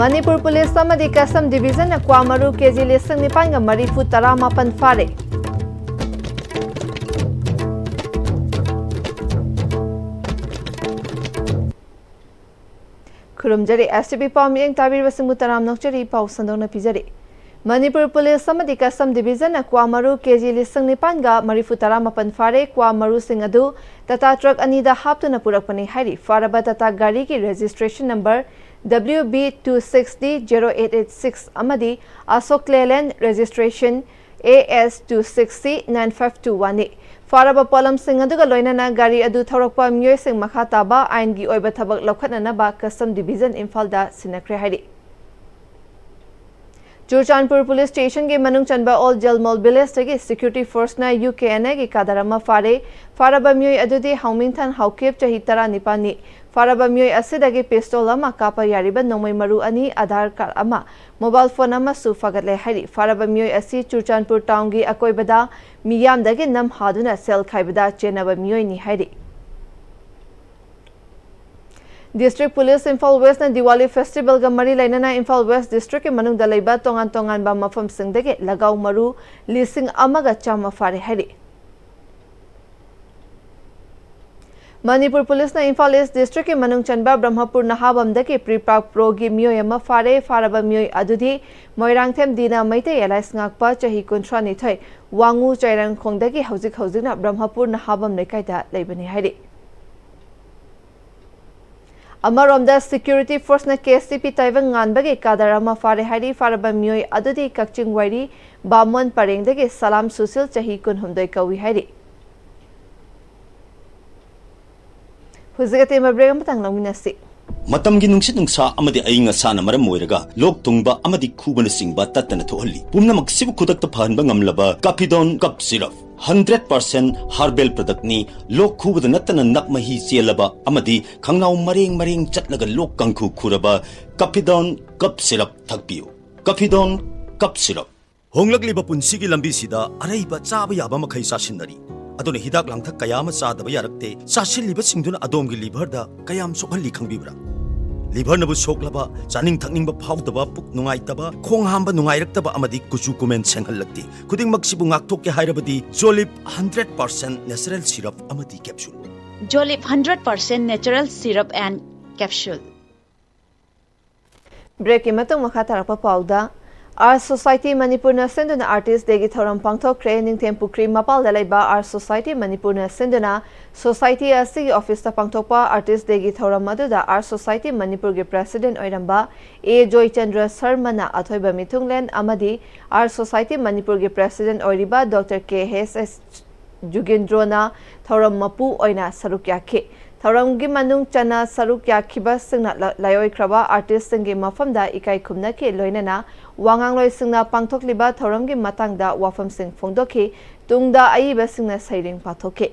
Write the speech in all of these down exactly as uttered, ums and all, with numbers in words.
Manipur police ꯑꯃꯗꯤ custom ꯗꯤꯚꯤꯖꯟꯅ ꯀ꯭ꯋꯥ ꯃꯔꯨ ꯀꯦꯖꯤ ꯂꯤꯁꯤꯡ ꯅꯤꯄꯥꯟꯒ ꯃꯔꯤꯐꯨ ꯇꯔꯥꯃꯥꯄꯟ ꯐꯥꯔꯦ꯫ ꯈꯨꯔꯨꯝꯖꯔꯤ꯫ ꯑꯦꯁ ꯇꯤ ꯚꯤ ꯄꯥꯎ ꯃꯤꯠꯌꯦꯡ ꯇꯥꯕꯤꯔꯤꯕꯁꯤꯡꯕꯨ ꯇꯔꯥꯝꯅ ꯑꯣꯛꯆꯔꯤ꯫ ꯄꯥꯎ ꯁꯟꯗꯣꯛꯅ ꯄꯤꯖꯔꯤ꯫ ꯃꯅꯤꯄꯨꯔ ꯄꯨꯂꯤꯁ ꯑꯃꯗꯤ ꯀꯁꯇꯝ ꯗꯤꯚꯤꯖꯟꯅ ꯀ꯭ꯋꯥ ꯃꯔꯨ ꯀꯦꯖꯤ ꯂꯤꯁꯤꯡ ꯅꯤꯄꯥꯟꯒ ꯃꯔꯤꯐꯨ ꯇꯔꯥꯃꯥꯄꯟ ꯐꯥꯔꯦ꯫ ꯀ꯭ꯋꯥ ꯃꯔꯨꯁꯤꯡ ꯑꯗꯨ ꯇꯥꯇꯥ ꯇ꯭ꯔꯛ ꯑꯅꯤꯗ ꯍꯥꯞꯇꯨꯅ ꯄꯨꯔꯛꯄꯅꯤ ꯍꯥꯏꯔꯤ꯫ ꯐꯥꯔꯕ ꯇꯥꯇꯥ ꯒꯥꯔꯤꯒꯤ registration number W B two six D zero eight eight six ꯑꯃꯗꯤ ꯑꯁꯣꯛ ꯂꯦꯂꯦꯟ registration A S two six C nine five two one ꯅꯤ꯫ ꯐꯥꯔꯕ ꯄꯣꯠꯂꯝꯁꯤꯡ ꯑꯗꯨꯒ ꯂꯣꯏꯅꯅ ꯒꯥꯔꯤ ꯑꯗꯨ ꯊꯧꯔꯛꯄ ꯃꯤꯑꯣꯏꯁꯤꯡ ꯃꯈꯥ ꯇꯥꯕ ꯑꯥꯏꯟꯒꯤ ꯑꯣꯏꯕ ꯊꯕꯛ ꯂꯧꯈꯠꯅꯅꯕ ꯀꯁꯇꯝ ꯗꯤꯚꯤꯖꯟ ꯏꯝꯐꯥꯜꯗ ꯁꯤꯟꯅꯈ꯭ꯔꯦ ꯍꯥꯏꯔꯤ꯫ ꯆꯨꯔꯆꯥꯟꯄꯨꯔ ꯄꯨꯂꯤꯁ ꯁ꯭ꯇꯦꯁꯟꯒꯤ ꯃꯅꯨꯡ ꯆꯟꯕ ꯑꯣꯜ ꯖꯦꯜꯃꯣꯜ ꯚꯤꯂꯦꯖꯇꯒꯤ ꯁꯦꯀ꯭ꯌꯨꯔꯤꯇꯤ ꯐꯣꯔꯁꯅ ꯌꯨ ꯀꯦ ꯑꯦꯟ ꯑꯦꯒꯤ ꯀꯥꯗꯔ ꯑꯃ ꯐꯥꯔꯦ꯫ ꯐꯥꯔꯕ ꯃꯤꯑꯣꯏ ꯑꯗꯨꯗꯤ ꯍꯥꯎꯃꯤꯡꯊꯟ ꯍꯥꯎꯀꯤꯞ, ꯆꯍꯤ ꯇꯔꯥꯅꯤꯄꯥꯟꯅꯤ꯫ ꯐꯥꯔꯕ ꯃꯤꯑꯣꯏ ꯑꯁꯤꯗꯒꯤ ꯄꯤꯁꯇꯣꯜ ꯑꯃ, ꯀꯥꯞꯄ ꯌꯥꯔꯤꯕ ꯅꯣꯡꯃꯩ ꯃꯔꯨ ꯑꯅꯤ, ꯑꯙꯥꯔ ꯀꯥꯔꯗ ꯑꯃ, ꯃꯣꯕꯥꯏꯜ ꯐꯣꯟ ꯑꯃꯁꯨ ꯐꯥꯒꯠꯂꯦ ꯍꯥꯏꯔꯤ꯫ ꯐꯥꯔꯕ ꯃꯤꯑꯣꯏ ꯑꯁꯤ ꯆꯨꯔꯆꯥꯟꯄꯨꯔ ꯇꯥꯎꯟꯒꯤ ꯑꯀꯣꯏꯕꯗ ꯃꯤꯌꯥꯝꯗꯒꯤ ꯅꯝ ꯍꯥꯗꯨꯅ ꯁꯦꯜ ꯈꯥꯏꯕꯗ ꯆꯦꯟꯅꯕ ꯃꯤꯑꯣꯏꯅꯤ ꯍꯥꯏꯔꯤ꯫ ꯗꯤꯁꯇ꯭ꯔꯤꯛ ꯄꯨꯂꯤꯁ ꯏꯝꯐꯥꯜ ꯋꯦꯁꯅ ꯗꯤꯋꯥꯂꯤ ꯐꯦꯁꯇꯤꯚꯦꯜꯒ ꯃꯔꯤ ꯂꯩꯅꯅ ꯏꯝꯐꯥꯜ ꯋꯦꯁ ꯗꯤꯁꯇ꯭ꯔꯤꯛꯀꯤ ꯃꯅꯨꯡꯗ ꯂꯩꯕ ꯇꯣꯉꯥꯟ ꯇꯣꯉꯥꯟꯕ ꯃꯐꯝꯁꯤꯡꯗꯒꯤ ꯂꯒꯥꯎ ꯃꯔꯨ ꯂꯤꯁꯤꯡ ꯑꯃꯒ ꯆꯥꯝꯃ ꯐꯥꯔꯦ ꯍꯥꯏꯔꯤ꯫ ꯃꯅꯤꯄꯨꯔ ꯄꯨꯂꯤꯁꯅ ꯏꯝꯐꯥꯜ ꯏꯁ ꯗꯤꯁꯇ꯭ꯔꯤꯛꯀꯤ ꯃꯅꯨꯡ ꯆꯟꯕ ꯕ꯭ꯔꯍ꯭ꯃꯄꯨꯔ ꯅꯍꯥꯕꯝꯗꯒꯤ ꯄ꯭ꯔꯤ ꯄ꯭ꯔꯥꯛ ꯄ꯭ꯔꯣꯒꯤ ꯃꯤꯑꯣꯏ ꯑꯃ ꯐꯥꯔꯦ꯫ ꯐꯥꯔꯕ ꯃꯤꯑꯣꯏ ꯑꯗꯨꯗꯤ ꯃꯣꯏꯔꯥꯡꯊꯦꯝ ꯗꯤꯅ ꯃꯩꯇꯩ ꯑꯦꯂꯥꯏꯟꯁ ꯉꯥꯛꯄ, ꯆꯍꯤ ꯀꯨꯟꯊ꯭ꯔꯥꯅꯤꯊꯣꯏ, ꯋꯥꯉꯨ ꯆꯩꯔꯪꯈꯣꯡꯗꯒꯤ ꯍꯧꯖꯤꯛ ꯍꯧꯖꯤꯛꯅ ꯕ꯭ꯔꯍ꯭ꯃꯄꯨꯔ ꯅꯍꯥꯕꯝ ꯂꯩꯀꯥꯏꯗ ꯂꯩꯕꯅꯤ ꯍꯥꯏꯔꯤ꯫ ꯑꯃꯔꯣꯝꯗ, ꯁꯦꯀ꯭ꯌꯨꯔꯤꯇꯤ ꯐꯣꯔꯁꯅ ꯀꯦ ꯑꯦꯁ ꯇꯤ ꯄꯤ ꯇꯥꯏꯕꯪ ꯉꯥꯟꯕꯒꯤ ꯀꯥꯗꯔ ꯑꯃ ꯐꯥꯔꯦ ꯍꯥꯏꯔꯤ꯫ ꯐꯥꯔꯕ ꯃꯤꯑꯣꯏ ꯑꯗꯨꯗꯤ ꯀꯛꯆꯤꯡ ꯋꯥꯏꯔꯤ ꯕꯥꯃꯣꯟ ꯄꯔꯦꯡꯗꯒꯤ ꯁꯂꯥꯝ ꯁꯨꯁꯤꯜ, ꯆꯍꯤ ꯀꯨꯟꯍꯨꯝꯗꯣꯏ ꯀꯧꯏ ꯍꯥꯏꯔꯤ꯫ ꯍꯧꯖꯤꯛ ꯑꯇꯦꯟꯕ ꯕ꯭ꯔꯦꯛ ꯑꯃꯇꯪ ꯂꯧꯃꯤꯟꯅꯁꯤ꯫ ꯃꯇꯝꯒꯤ ꯅꯨꯡꯁꯤꯠ ꯅꯨꯡꯁꯥ ꯑꯃꯗꯤ ꯑꯏꯪ ꯑꯁꯥꯅ ꯃꯔꯝ ꯑꯣꯏꯔꯒ ꯂꯣꯛ ꯊꯨꯡꯕ ꯑꯃꯗꯤ ꯈꯨꯕꯅꯆꯤꯡꯕ ꯇꯠꯇꯅ ꯊꯣꯛꯍꯜꯂꯤ꯫ ꯄꯨꯝꯅꯃꯛꯁꯤꯕꯨ ꯈꯨꯗꯛꯇ ꯐꯍꯟꯕ ꯉꯝꯂꯕ ꯀꯥꯐꯤꯗꯣꯟ ꯀꯞ ꯁꯤꯔꯞ, ꯍꯟꯗ꯭ꯔꯦꯠ ꯄꯥꯔꯁꯦꯟ ꯍꯥꯔꯕꯦꯜ ꯄ꯭ꯔꯗꯛꯅꯤ꯫ ꯂꯣꯛ ꯈꯨꯕꯗ ꯅꯠꯇꯅ ꯅꯞ ꯃꯍꯤ ꯆꯦꯜꯂꯕ ꯑꯃꯗꯤ ꯈꯪꯅꯥꯎ ꯃꯔꯦꯡ ꯃꯔꯦꯡ ꯆꯠꯂꯒ ꯂꯣꯛ ꯀꯥꯡꯈꯨ ꯈꯨꯔꯕ ꯀꯥꯐꯤꯗꯣꯟ ꯀꯞ ꯁꯤꯔꯞ ꯊꯛꯄꯤꯌꯨ꯫ ꯀꯥꯐꯤꯗꯣꯟ ꯀꯞ ꯁꯤꯔꯞ꯫ ꯍꯣꯡꯂꯛꯂꯤꯕ ꯄꯨꯟꯁꯤꯒꯤ ꯂꯝꯕꯤꯁꯤꯗ ꯑꯔꯩꯕ ꯆꯥꯕ ꯌꯥꯕ ꯃꯈꯩ ꯆꯥꯁꯤꯟꯅꯔꯤ꯫ ꯑꯗꯨꯅ ꯍꯤꯗꯥꯛ ꯂꯥꯡꯊꯛ ꯀꯌꯥ ꯑꯃ ꯆꯥꯗꯕ ꯌꯥꯔꯛꯇꯦ꯫ ꯆꯥꯁꯤꯜꯂꯤꯕꯁꯤꯡꯗꯨꯅ ꯑꯗꯣꯝꯒꯤ ꯂꯤꯚꯔꯗ ꯀꯌꯥꯝ ꯁꯣꯛꯍꯜꯂꯤ ꯈꯪꯕꯤꯕ꯭ꯔꯥ? ꯂꯤꯚꯔꯅꯕꯨ ꯁꯣꯛꯂꯕ, ꯆꯥꯅꯤꯡ ꯊꯛꯅꯤꯡꯕ ꯐꯥꯎꯗꯕ, ꯄꯨꯛ ꯅꯨꯡꯉꯥꯏꯇꯕ, ꯈꯣꯡ ꯍꯥꯝꯕ ꯅꯨꯡꯉꯥꯏꯔꯛꯇꯕ ꯑꯃꯗꯤ ꯀꯨꯆꯨ ꯀꯨꯃꯦꯟ ꯁꯦꯡꯍꯜꯂꯛꯇꯦ꯫ ꯈꯨꯗꯤꯡꯃꯛꯁꯤꯕꯨ ꯉꯥꯛꯊꯣꯛꯀꯦ ꯍꯥꯏꯔꯕꯗꯤ ꯖꯣꯂꯤꯞ ꯍꯟꯗ꯭ꯔꯦꯠ ꯄꯥꯔꯁꯦꯟ ꯅꯦꯆꯔꯦꯜ ꯁꯤꯔꯞ ꯑꯃꯗꯤ capsule. Jolip hundred percent natural syrup and capsule. ꯕ꯭ꯔꯦꯛꯀꯤ ꯃꯇꯨꯡ ꯃꯈꯥ ꯇꯥꯔꯛꯄ ꯄꯥꯎꯗ, ꯑꯥꯔꯠ ꯁꯣꯁꯥꯏꯇꯤ ꯃꯅꯤꯄꯨꯔꯅ ꯁꯤꯟꯗꯨꯅ ꯑꯥꯔꯇꯤꯁ ꯗꯦꯒꯤ ꯊꯧꯔꯝ ꯄꯥꯡꯊꯣꯛꯈ꯭ꯔꯦ꯫ ꯅꯤꯡꯊꯦꯝ ꯄꯨꯈ꯭ꯔꯤ ꯃꯄꯥꯜꯗ ꯂꯩꯕ ꯑꯥꯔꯠ ꯁꯣꯁꯥꯏꯇꯤ ꯃꯅꯤꯄꯨꯔꯅ ꯁꯤꯟꯗꯨꯅ ꯁꯣꯁꯥꯏꯇꯤ ꯑꯁꯤꯒꯤ ꯑꯣꯐꯤꯁꯇ ꯄꯥꯡꯊꯣꯛꯄ ꯑꯥꯔꯇꯤꯁ ꯗꯦꯒꯤ ꯊꯧꯔꯝ ꯑꯗꯨꯗ ꯑꯥꯔꯠ ꯁꯣꯁꯥꯏꯇꯤ ꯃꯅꯤꯄꯨꯔꯒꯤ ꯄ꯭ꯔꯦꯁꯤꯗꯦꯟꯠ ꯑꯣꯏꯔꯝꯕ ꯑꯦ ꯖꯣꯏꯆꯟꯗ꯭ꯔ ꯁꯔꯃꯅ ꯑꯊꯣꯏꯕ ꯃꯤꯊꯨꯡꯂꯦꯟ ꯑꯃꯗꯤ ꯑꯥꯔꯠ ꯁꯣꯁꯥꯏꯇꯤ ꯃꯅꯤꯄꯨꯔꯒꯤ ꯄ꯭ꯔꯦꯁꯤꯗꯦꯟꯠ ꯑꯣꯏꯔꯤꯕ ꯗꯣꯛꯇꯔ ꯀꯦ ꯑꯦꯁ ꯑꯦꯁ ꯖꯨꯒꯦꯟꯗ꯭ꯔꯣꯅ ꯊꯧꯔꯝ ꯃꯄꯨ ꯑꯣꯏꯅ ꯁꯔꯨꯛ ꯌꯥꯈꯤ꯫ ꯊꯧꯔꯝꯒꯤ ꯃꯅꯨꯡ ꯆꯟꯅ ꯁꯔꯨꯛ ꯌꯥꯈꯤꯕꯁꯤꯡꯅ ꯂ-, ꯂꯥꯏꯑꯣꯏꯈ꯭ꯔꯕ ꯑꯥꯔꯇꯤꯁꯁꯤꯡꯒꯤ ꯃꯐꯝꯗ ꯏꯀꯥꯏ ꯈꯨꯝꯅꯈꯤ, ꯂꯣꯏꯅꯅ ꯋꯥꯉꯥꯡꯂꯣꯏꯁꯤꯡꯅ ꯄꯥꯡꯊꯣꯛꯂꯤꯕ ꯊꯧꯔꯝꯒꯤ ꯃꯇꯥꯡꯗ ꯋꯥꯐꯝꯁꯤꯡ ꯐꯣꯡꯗꯣꯛꯈꯤ꯫ ꯇꯨꯡꯗ ꯑꯏꯕꯁꯤꯡꯅ ꯁꯩꯔꯦꯡ ꯄꯥꯊꯣꯛꯈꯤ꯫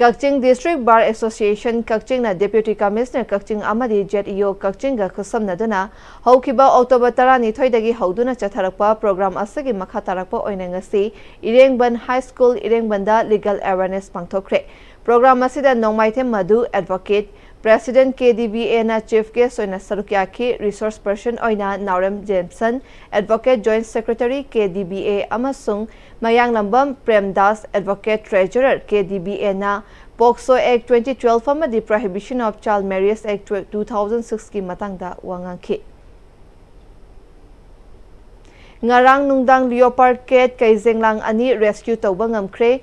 ꯀꯛꯆꯤꯡ ꯗꯤꯁꯇ꯭ꯔꯤꯛ ꯕꯥꯔ ꯑꯦꯁꯣꯁꯤꯌꯦꯁꯟ ꯀꯛꯆꯤꯡꯅ ꯗꯦꯄ꯭ꯌꯨꯇꯤ ꯀꯃꯤꯁꯅꯔ ꯀꯛꯆꯤꯡ ꯑꯃꯗꯤ ꯖꯦꯠ ꯏ ꯑꯣ ꯀꯛꯆꯤꯡꯒ ꯈꯨꯠꯁꯝꯅꯗꯨꯅ ꯍꯧꯈꯤꯕ ꯑꯣꯛꯇꯣꯕꯔ ꯇꯔꯥꯅꯤꯊꯣꯏꯗꯒꯤ ꯍꯧꯗꯨꯅ ꯆꯠꯊꯔꯛꯄ ꯄ꯭ꯔꯣꯒ꯭ꯔꯥꯝ ꯑꯁꯤꯒꯤ ꯃꯈꯥ ꯇꯥꯔꯛꯄ ꯑꯣꯏꯅ ꯉꯁꯤ ꯏꯔꯦꯡꯕꯟ ꯍꯥꯏ ꯁ꯭ꯀꯨꯜ ꯏꯔꯦꯡꯕꯟꯗ ꯂꯤꯒꯦꯜ ꯑꯦꯋꯦꯔꯅꯦꯁ ꯄꯥꯡꯊꯣꯛꯈ꯭ꯔꯦ꯫ ꯄ꯭ꯔꯣꯒ꯭ꯔꯥꯝ ꯑꯁꯤꯗ Nongmaithem Madhu advocate, president K D B ꯑꯦꯅ ꯆꯤꯐ ꯒꯦꯁ ꯑꯣꯏꯅ ꯁꯔꯨꯛ ꯌꯥꯈꯤ꯫ ꯔꯤꯁꯣꯔꯁ ꯄꯔꯁꯟ ꯑꯣꯏꯅ Naorem Jameson, advocate joint secretary K D B A ꯑꯃꯁꯨꯡ Mayanglambam Premdas, advocate treasurer K D B ꯑꯦꯅ ꯄꯣꯛꯁꯣ ꯑꯦꯛ ꯇ꯭ꯋꯦꯟꯇꯤ ꯇ꯭ꯋꯦꯜꯐ ꯑꯃꯗꯤ Prohibition of Child Marriage Act two thousand six ꯀꯤ ꯃꯇꯥꯡꯗ ꯋꯥ ꯉꯥꯡꯈꯤ꯫ ꯉꯔꯥꯡ ꯅꯨꯡꯗꯥꯡ ꯂꯤꯑꯣꯄꯥꯔꯗ ꯀꯦꯠ ꯀꯩꯖꯦꯡꯂꯥꯡ ꯑꯅꯤ ꯔꯦꯁꯀ꯭ꯌꯨ ꯇꯧꯕ ꯉꯝꯈ꯭ꯔꯦ꯫